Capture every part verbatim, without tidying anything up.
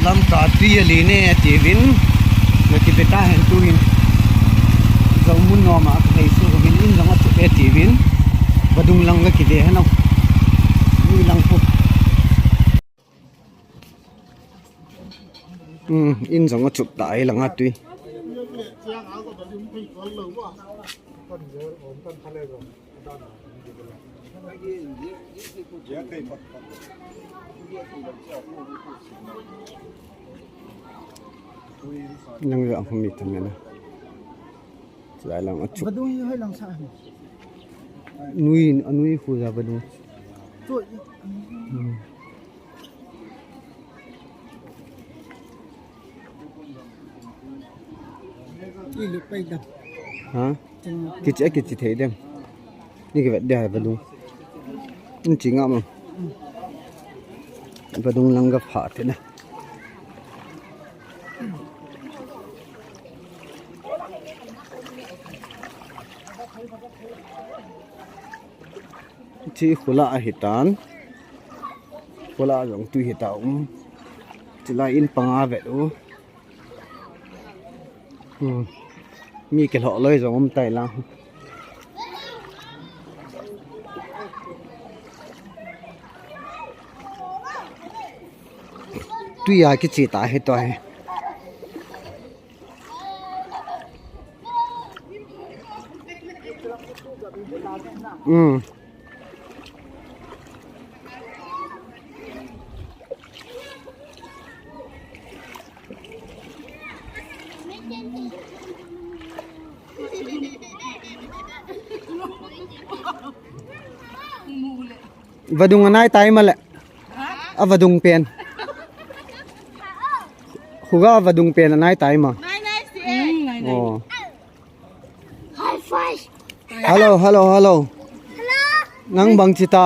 Lamka tui alen e tiuvin, ga kive tahen tuhin. Jong mun noma kahei suh uvin, in jong achup e tiuvin. Vadung lang ga kive hen o. Nui lang khu. Hmm, in jong achup ta ahi langa tui. Nang jong hung mi tam na. Chulai lang achup. Vadung hi hoi lang sa. Nui, anui khu ja vadung. Chu. Hmm. Ilu pai dam. Ha? Chang. Kichi, kichi thei dem. Ni kivet dia vadung. Ni chi ngam am. Vadung lang ga pha te na. Chi khula ahitan. Khula jong tui hita um. Chulai in panga vet u. Hmm. Mi kilhoh loi jong um tai la. Tui a kichi ta hi to hi. Hmm. Vadung anai tai male. A vadung pen. Khuga vadung pen anai tai ma. Nai, nai, si, eh. Oh. High five. Hello, hello, hello. Hello. Nang bang chi ta.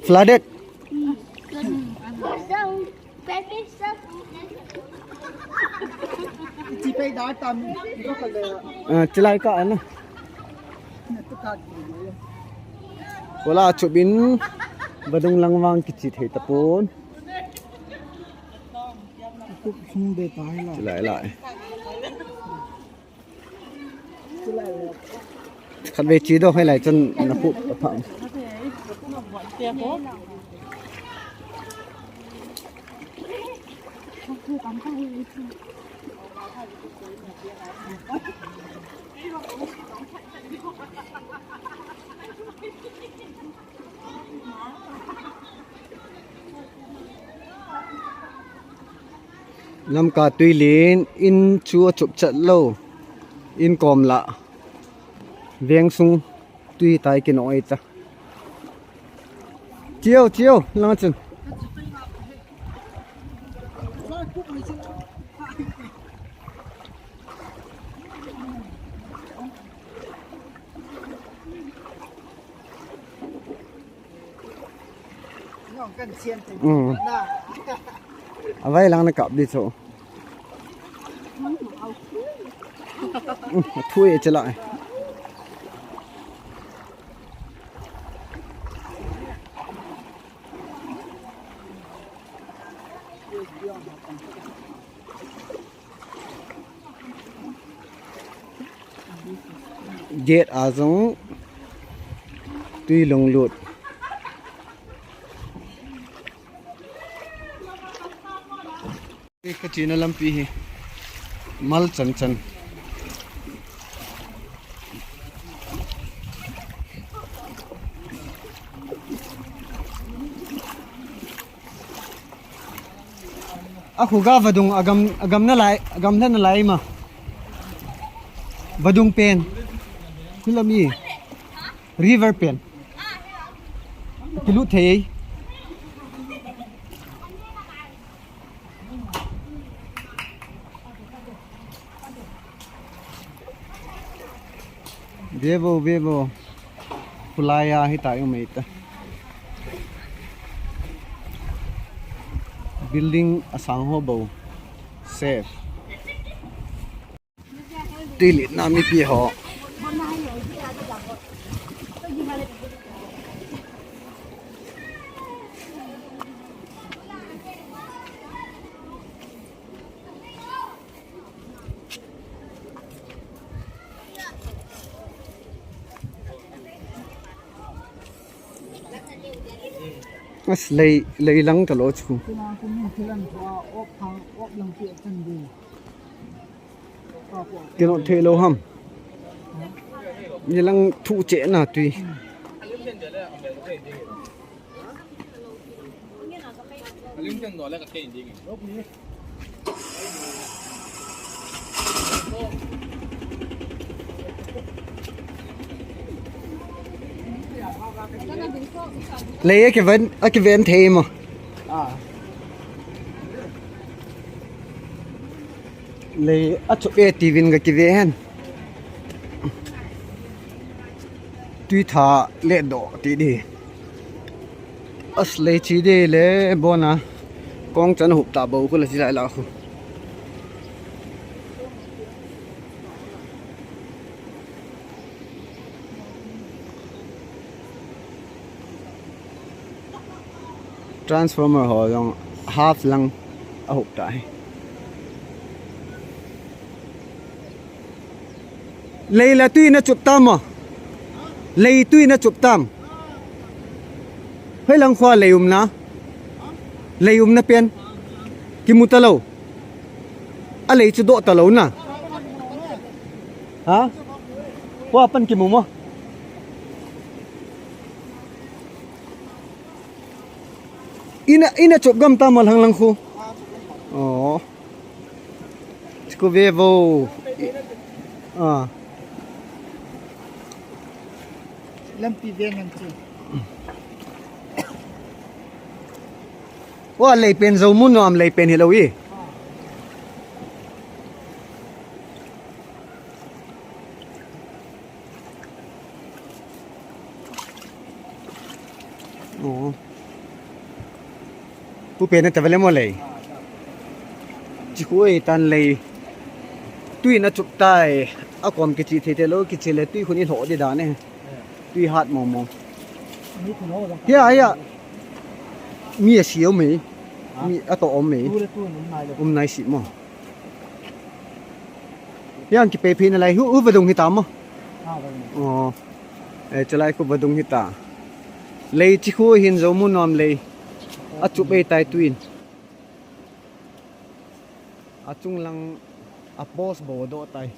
Flooded. Baby shark. Chi pai da tam. Ah, chilai ka ana. Wala chubin vadung lang vang kichi thei tapon. Chilai lai. Khat ve chi do hai lai chun na pu pa pha. Lamka tui len in chu achup chat lou. In kom la. Veng sung tui tai kinoi ta. Chiu, chiu, lang chun. Nong kan siam te. Mm. Na. Avai lang na kap di chu. Mm, athui e chala. Gate a jong tui lunglut. Ka chena lampi hi mal chan chan. A khuga vadung agam, agam na lai, agam na lai ma. Vadung pen. Hilam hi. River pen. Kilut thei. Vevo, vevo. Khulai a hita um e ta. Building asang ho bou. Safe. Tui letna mipi ho. As lei, lei lang ta lo chu. Kina kum hin thil an thua, op thang, op lang pi a chan di. Kino thei lo ham. Ni lang thu che na tui. Lei a kiven, a kiven thei mo. Ah. Lei a chop e tivin ka kive hen. Tui tha le do ti di. As lei chi di le bona. Kong chan hup ta bo khu la chi lai la khu. Transformer ho jong half lang a hup ta hi. Lei la tui na chup tam mo? Lei tui na chup tam? Hoi lang khua lei um na? Lei um na pen? Kimu ta lo. A lei chu do ta lo na. Ha? Khua pan kimu mo? Ina, ina chop gam ta ma lang lang khu. Oh. Chiko ve vo. Ah. Lampi ve ngan chu. Wa lei pen zo mun nuam lei pen hi lo i. Oh. Pu pen ta vele mo lei. Chi khu ei tan lei. Tui na chup tai. A kom kichi thei te lo kichi le tui khun i lo di da ne. Tui hat mo mo. Hia, hia. Mi a si om mei. Mi a to om mei. Um nai si mo. Yang kipe phi na lai hu u vadung hita mo. Oh. Eh, chalai khu vadung hita. Lei chi khu hin zo mu nom lei. A chup ei tai tuin. A chung lang a post bo do tai.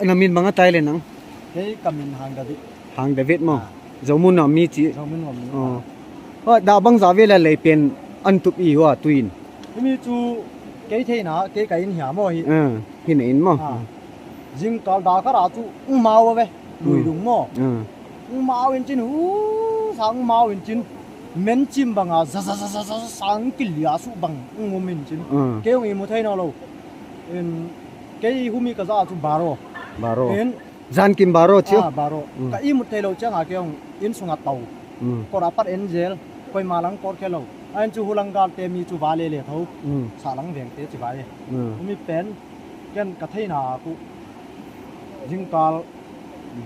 Na min banga tai le nang? Kei ka min Hang David. Hang David mo. Ah. Zomun na mi chi. Zomun na mi. Oh. Ho da bang za ve la lei pen an tup i wa tuin. Himi chu kei theina kei ka in hia mo hi. Ah, hi na in mo. Ah. Jingkal da ka ra chu umau ve. Lui dung mo. Ah. Umau in chin hu sang umau in chin. Men chim banga za za za za za sang kilia su bang um in chin. Ah. Kei ung i mu thei na lo. In Kei humi ka ja chu baro. Baro. In Jan kim baro chu. Ah, baro. Mm. Ka imut thei lo chang a kei ong in sunga tau. Mm. Kor apat en jel. Koima lang kor khe lo. Ahin chu hulang gal te mi chu vale le tho. Mm. Sa lang veng te chi vai. Mm. Humi pen. Ken ka theina a ku. Jingkal.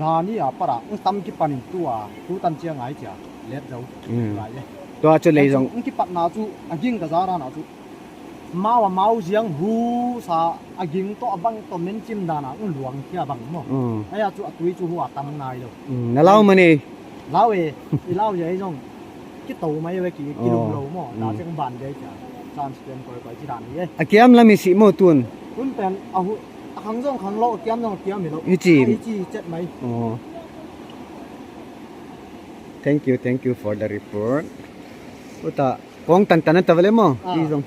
Dani a para. Ung tam ki panin tu a. Tu tan chiang ai chia. Let zo. Mm. Vai le. Tua chu lei jong. Ung ki pat na chu. A ging ka ja ra na chu. Mau a mau jiang hu sa a ging to a bang to men chim dan a ung luang kia bang mo. Mm. Aya chu a tui chu hu a tam ngai lo. Mm, na lau mani. Lau e, i lau je jong. Ki to mai ve ki, ki lum lo mo. Oh. Da cheng ban de cha. Chance pen koi koi chi dan ye. A kiam lam i si mo tun. Tun pen a hu, a khang jong khang lo, a kiam jong a kiam hi lo. I chi. I chi chet mai. Oh. Thank you, thank you for the report. Uta. Kong tan tan ta vele mo, ah. Ti jong.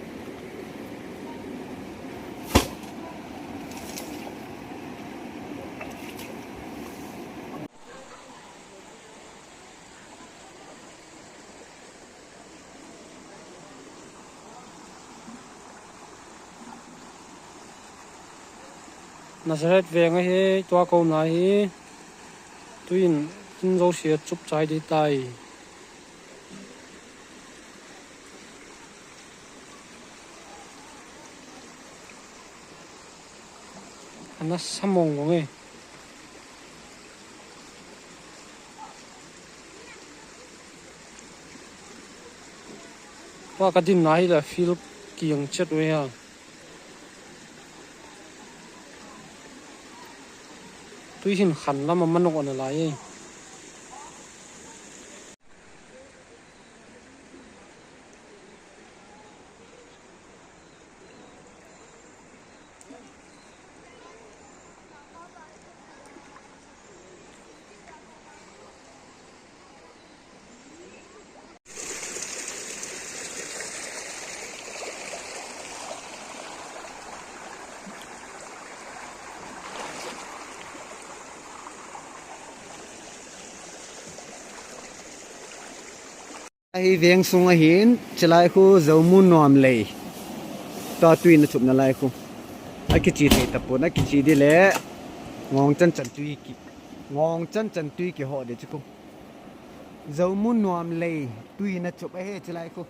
Nazareth veng ahi, tua ko na hi. Tuin, in jouse a chup chai di tai. Ana sa mong mong e. Pa ka din lai la feel kiang chet ve ha. Tui hin khan lam a manok ana lai e. Ahi veng sung ahin, chilai khu Zomu Nuam lei. Tua tui na chupna lai khu. Akichi thei tapon, akichi di le. Ngong chan chan tui ki. Ngong chan chan tui kiho di chu khu. Zomu Nuam lei, tui na chup ahi chilai khu.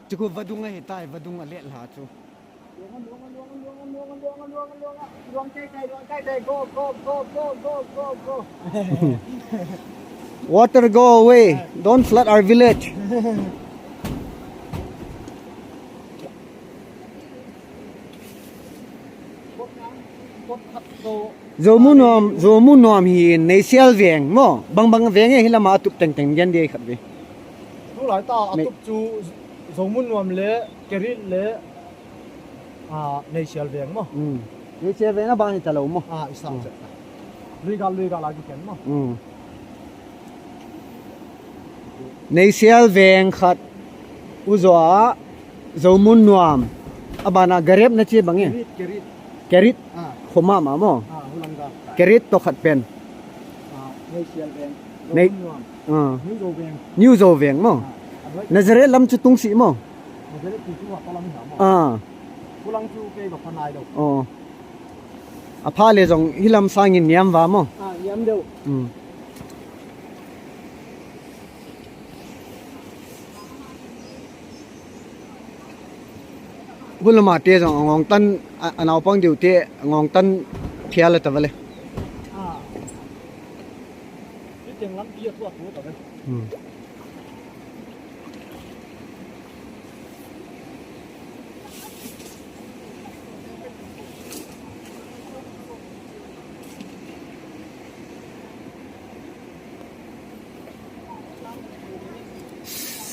Chu khu vadung ahi tai, vadung a let lha chu. Water go away. Don't flood our village. Zomu Nuam, Zomu Nuam hi Neisial veng mo. Bang bang veng e hi lama tup teng teng gen di khat ve. Tulai ta a tup chu Zomu Nuam le, Kerit le, a, Neisial veng mo. Hmm. Neisial veng a bang hi ta lo mo. A, isang chet ta. Lui gal, lui gal a kiken mo. Hmm. Neisial veng khat, Uzo a, Zomu Nuam. Abana Garep na che bang e. Kerit, Kerit. Kerit. Ah. Khoma ma mo. Ah, Hulanga. Kerit to khat pen. Ah, Neisial veng. Nei- Zomu Nuam. Ah. New Zo veng. New Zo veng mo. Ah, Nazareth lam chu tung si mo. Nazareth chu chu pa lam hi mo. Ah. Hulang chu kei ba pa nai do. Oh. Apha le jong hilam sangin niam va mo. Ah, niam deu. Hmm. Hulama te jong ngong tan, a, anaopang diu te ngong tan phial ta vale. Ah. Ni teng lam pi a tua tua ta ve. Hmm.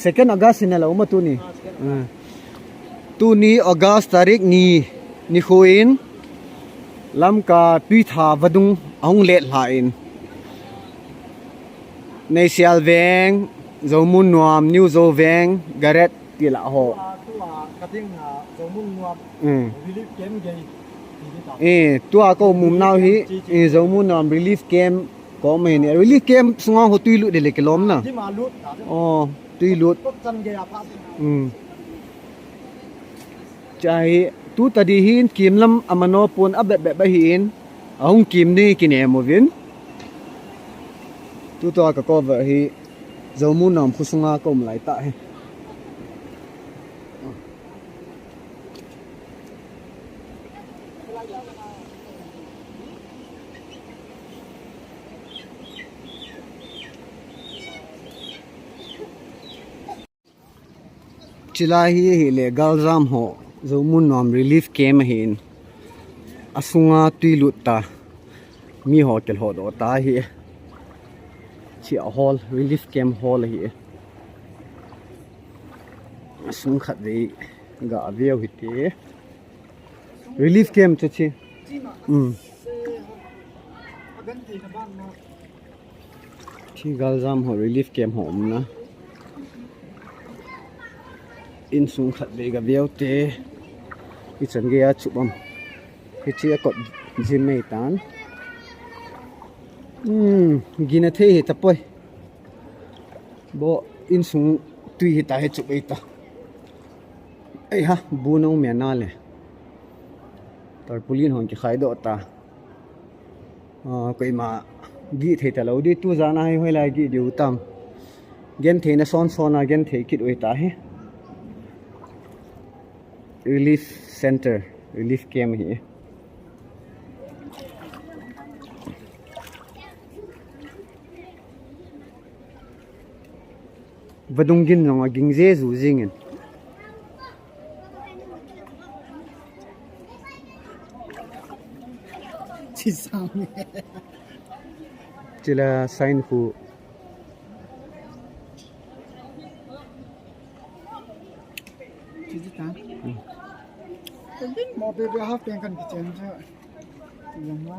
Second August in a lo ma tuni. Ah, second August. Ah. Tuni August tarik ni, ni khu in Lamka Tuitha vadung ahung let lha in. Neisial veng, Zomu Nuam, New Zo veng, Garep, ti la ho. Tua, tua, ka ding, ah, Zomu Nuam. Mm. Relief camp gei, ti di ta. Eh, tua ko mum nau hi, chi, chi, eh, chi. Zomu Nuam relief camp ko mai ni. Relief camp sunga ho tui lut de le kilom na. Di ma lut ta. Oh, tui lut. Kot chan gei a pa. Mm. Chai, tu ta di hin kim lam amano pon a bep bep ahi in. Ahung kim ni kinem uvin. Tu tua ka cover hi. Zomu Nuam khu sunga ka um lai ta hi. Chilai hi, hi le galjam ho, Zomu Nuam relief camp ahin. Asunga tui lut ta. Mi ho kel ho do ta hi. Chi a hall, relief camp hall hi. Asung khat vei ga veu hi te. Relief camp chu chi. Um. Thi galjam ho relief camp ho um na. Insung khat vei ga veu te. Ichan gei a chup am. Hichi a kot jim mei tan. Um, gina thei hi tapoi. Bo insung tui hi ta hi chup ei ta. Ei ha, bu nong mia na le. Tarpaulin hon kikhai do ta. Ah, koima gih thei ta lo di tu jana hi hoi lai gih diu tam. Gen thei na son son a gen thei kit ui ta hi. Relief center, relief camp hi. Vadung gin jong aging jeju jingin. Chisang. Chila sign khu. Chiji ta. Hmm. Din mo baby half pen kan kichen cha. Yang ma.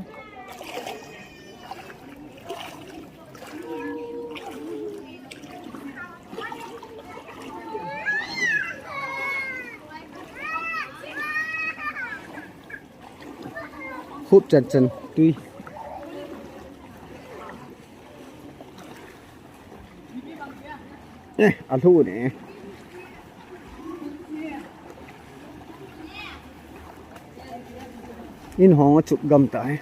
Khup chan chan tui. Eh, alhu ne. In hong a chup gam ta he.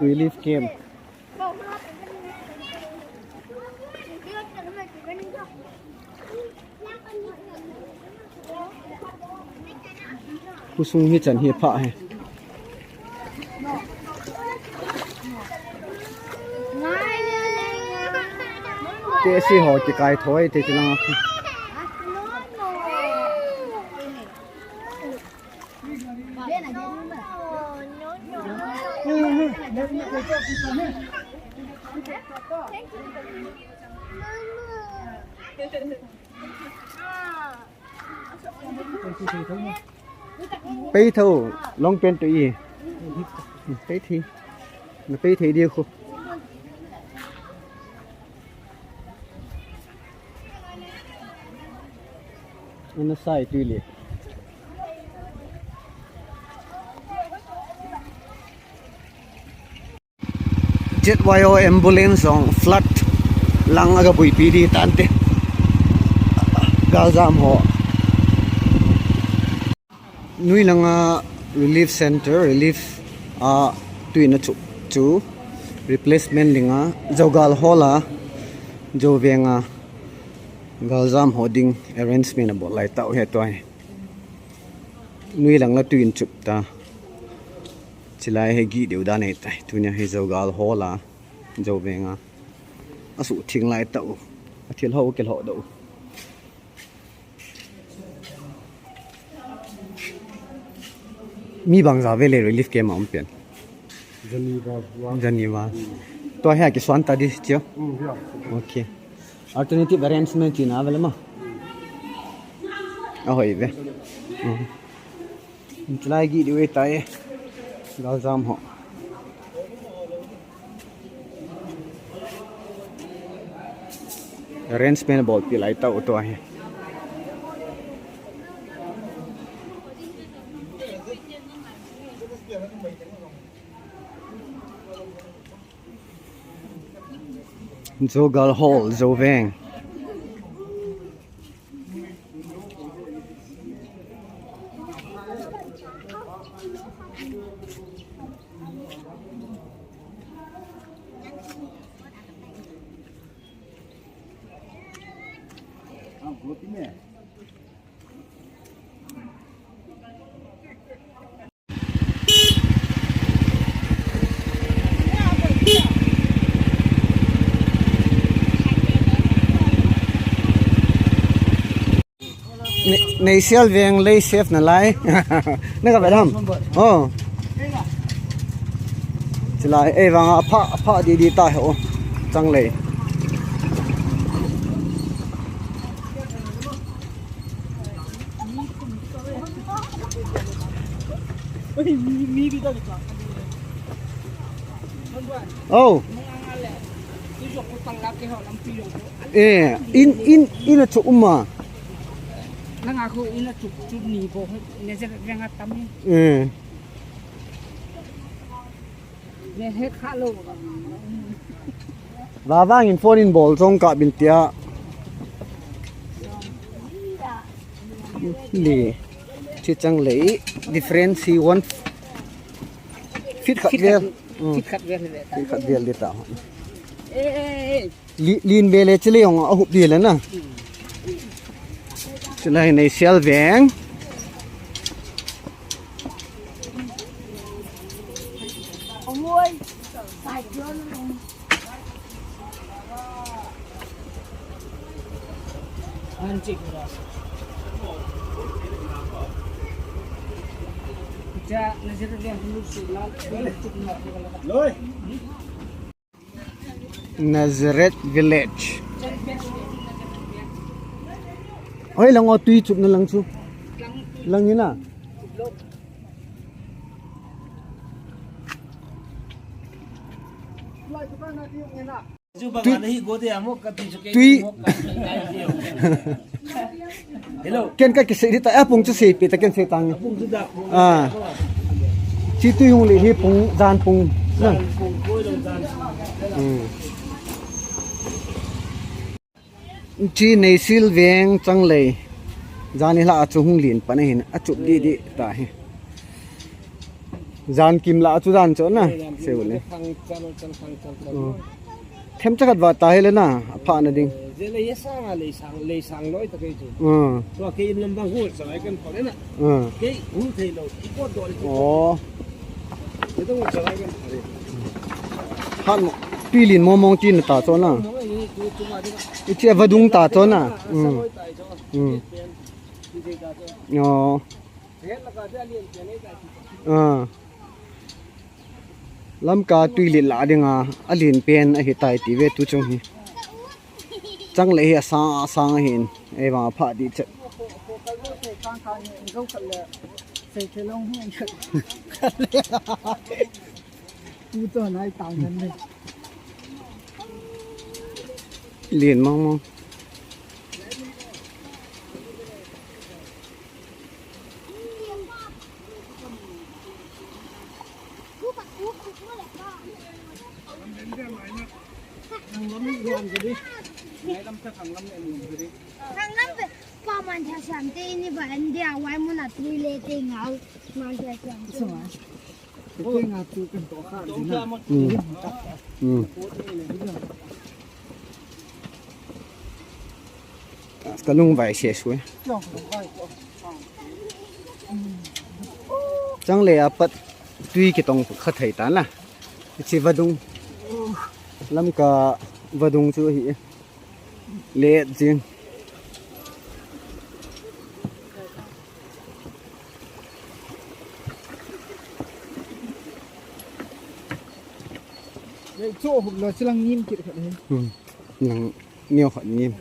Relief camp. Khosung hi chan hi pha he. Te si ho kikai thoi te ti lang. Pei tho, long pen to i. Pei thi. Na pei thi dia khu. Ana sai tui le. Z Y O ambulance jong flood lang aga buipi di tante. Galjam ho. Nui langa relief center, relief a tuina chu, chu replacement dinga, Jogal Hall a, Jovenga, galjam ho ding arrangement abol lai tau he tua he. Nui lang la tuin chup ta. Chilai he gi deu da nei tai. Tunia he Jogal Hall a, Jovenga. Asu thing lai tau. Athil ho ke lo do. Mi bang ja vele relief camp a um pen. Geneva. Geneva. Tua hi a kisuan ta di, chio? Mm, yeah. Okay. Alternative arrangement tina vele ma. Ahoi ve. Mm. Chulai gi diu tai. Galjam ho. Arrangement bolpi lai tau tua hi. Jogal Hall, Joveng. Nei, nei sial veng lei sef na lai. Na ka vedam. Oh. Chilai, eh, vang a pha, pha di di ta ho. Chang lei. Oh. Eh, in, in, in a chu uma. Nanga khu in a chu chu ni bo, ne je venga tam ni. Eh. Vavang in phone in bol jong ka bin tia. Li. Chi chang lei difference hi one feet khat vel. Feet khat vel ve ta. Feet khat vel di ta. Li-, lin be le chule jong ahup di le na. Chule hi Neisial veng. Nazareth Village. Hoi lang o, tui chupna lang chu. Lang hi na. Tui, tui. Hello. Ken kakisei di ta, apung chu seipi ta, ken sei tang. Apung chu dak pung. Ah. Chi tui hung le hi pung, jan pung. Na. Jan pung, koi lo jan pung. Hmm. Chi Neisial veng changlei. Jan hi la a chu hung lin pan ahin, achup di di ta hi. Jan kim la chu jan chu na. Sei u le. Themcha khat va ta hi le na, apha na ding. Jele ye sang a lei sang, lei sang loi ta kei chu. Hmm. Tua kei in lam bang hul sa lai kan pha le na. Hmm. Kei hul thei lo, i ko do le chu. Oh. Ye dong sa lai kan pha le. Han mo, tui lin mong mong tin ta chu na. Mong ye chu chu ma de. Ichi vadung ta chu na. Hmm. Hmm. Oh. Ah. Lamka tui lin la dinga, alen pen ahi tai ti ve tu chung hi. Changlei hi asang, asang ahin. Ei vang apha di chet. Lin mong mong. Thanglam ve, pa man tha sam te ni ba India wai mun a tui le te ngau man tha sam te. Te nga tu kan to kha ni na. Hmm. Hmm. Ka lungvai se sui. Changlei a pat tui kitong kha thei ta na. Chi vadung. Lamka vadung chu hi. Let jing. Nei cho hup lo, chilang ngim kit khat hi. Hmm. Nang neo khat ngim.